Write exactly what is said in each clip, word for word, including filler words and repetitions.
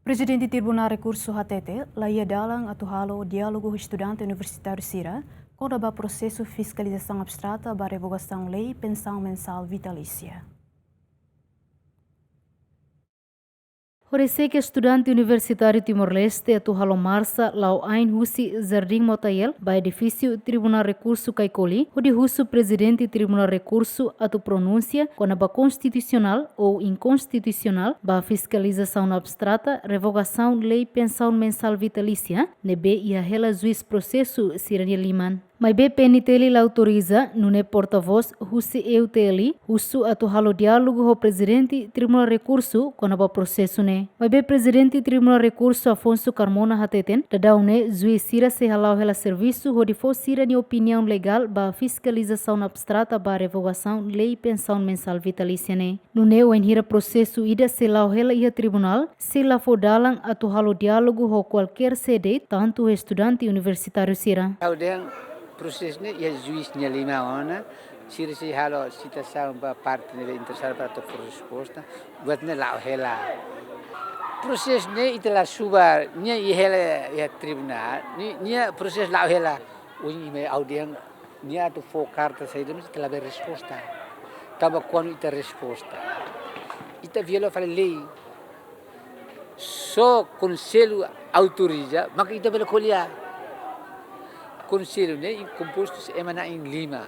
Prezidente Tribunál Rekursu hatete, la iha dalan atu halo diálogu ho estudante universitáriu sira kona-ba prosesu fiskalizasaun abstrata ba revogasaun lei pensaun mensál vitalísia. Horisehik estudante universitáriu Timor-Leste atu halo marsa la'o ain husi Jardín Motael ba edifísiu Tribunál Rekursu Caicoli, hodi husu Prezidente Tribunál Rekursu atu pronunsia kona-ba konstitusionál ou inkonstitusionál ba fiskalizasaun abstrata revogasaun lei pensaun mensál vitalísia, ne'ebé iha hela juís prosesu sira-nia liman. Maibé P N T L la autoriza, nune'e portavós husi E U T L husu atu halo diálogu ho Prezidente Tribunál Rekursu kona-ba prosesu ne'e. Maibé Prezidente Tribunál Rekursu Afonso Carmona hateten, daudaun ne'e juís sira sei hala'o hela servisu hodi fó sira-nia opiniaun legál ba fiskalizasaun abstrata ba revogasaun lei pensaun mensál vitalísia ne'e. Nune'e wainhira prosesu ida sei la'o hela iha tribunál, sei la fó dalan atu halo diálogu ho kualkér sé de'it, tantu estudante universitáriu sira. Ha'u dehan prosesu ne'e iha juís nia liman ona, sira sei halo sitasaun ba parte ne'ebé interesadu para atu fó resposta, buat ne'e la'o hela. Prosesu ne'e ita la subar, nia iha hela iha tribunál, ni-, nia prosesu la'o hela. Ohin mai ha'u dehan nia atu fó karta saida, mas ita labele resposta. Tanba kuandu ita resposta, ita viola fali lei. Só konsellu autoriza, maka ita bele ko'alia. Konsellu ne'e kompostu husi ema na'in lima.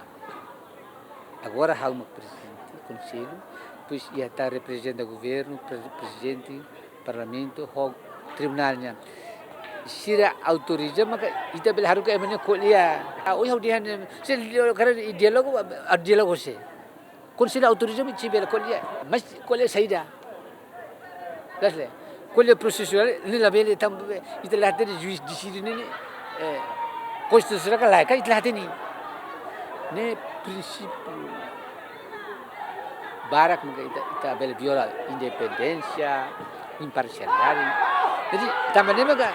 Agora ha'u mak prezidente konsellu, depois iha tan reprezenta governu, pre-, prezidente parlamentu ho tribunál nian. Sira autoriza, maka ita bele haruka ema ne'e ko'alia. Ah, ohin ha'u dehan, se diálogu, karik diálogu, ah, diálogu sé. Konsellu autoriza, ita bele ko'alia. Mas ko'alia saida? Jelas le. Ko'alia prosesuál, ne'e labele tanba ita la hatene juís deside ne'e, eh, konstitusionál ka lae, ka ita la hatene. Ne'e prinsípiu barak maka ita, ita bele viola, independénsia, imparsialidade. Jadi, tanba ne'e maka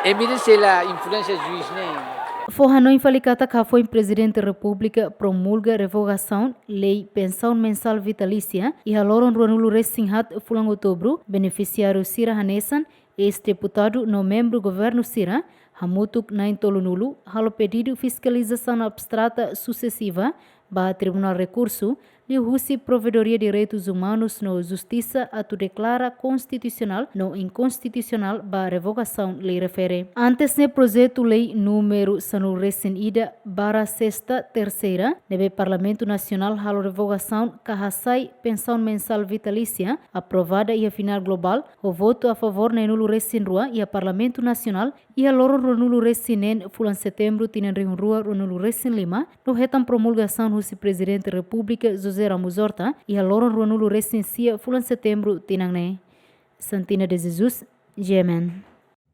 M N C la influénsia juís ne'e. Fó hanoin fali katak hafoin Prezidente Repúblika promulga revogasaun lei pensaun mensál vitalísia iha loron ruanulu resin haat fulan Outubru, benefisiáriu sira hanesan eis-deputadu no membru governu sira, hamutuk na'in tolunulu, halo pedidu fiskalizasaun abstrata susesiva ba Tribunál Rekursu, liuhusi Provedoria Direitus Umanus no Justisa atu deklara konstitusionál no inkonstitusionál ba revogasaun lei refere. Antes ne'e projetu lei númeru sanulu resin ida barra sesta terseira, ne'ebé Parlamentu Nasionál halo revogasaun ka hasai pensaun mensál vitalísia, aprovada iha finál globál, ho votu a favór neenulu resin rua iha Parlamentu Nasionál, iha loron ruanulu resin neen fulan Setembru tinan rihun rua ruanulu resin lima, no hetan promulgasaun husi Prezidente Repúblika José Ramos Horta, iha loron ruanulu resin sia fulan Setembru tinan ne'e. Santina de Jesus, G M N.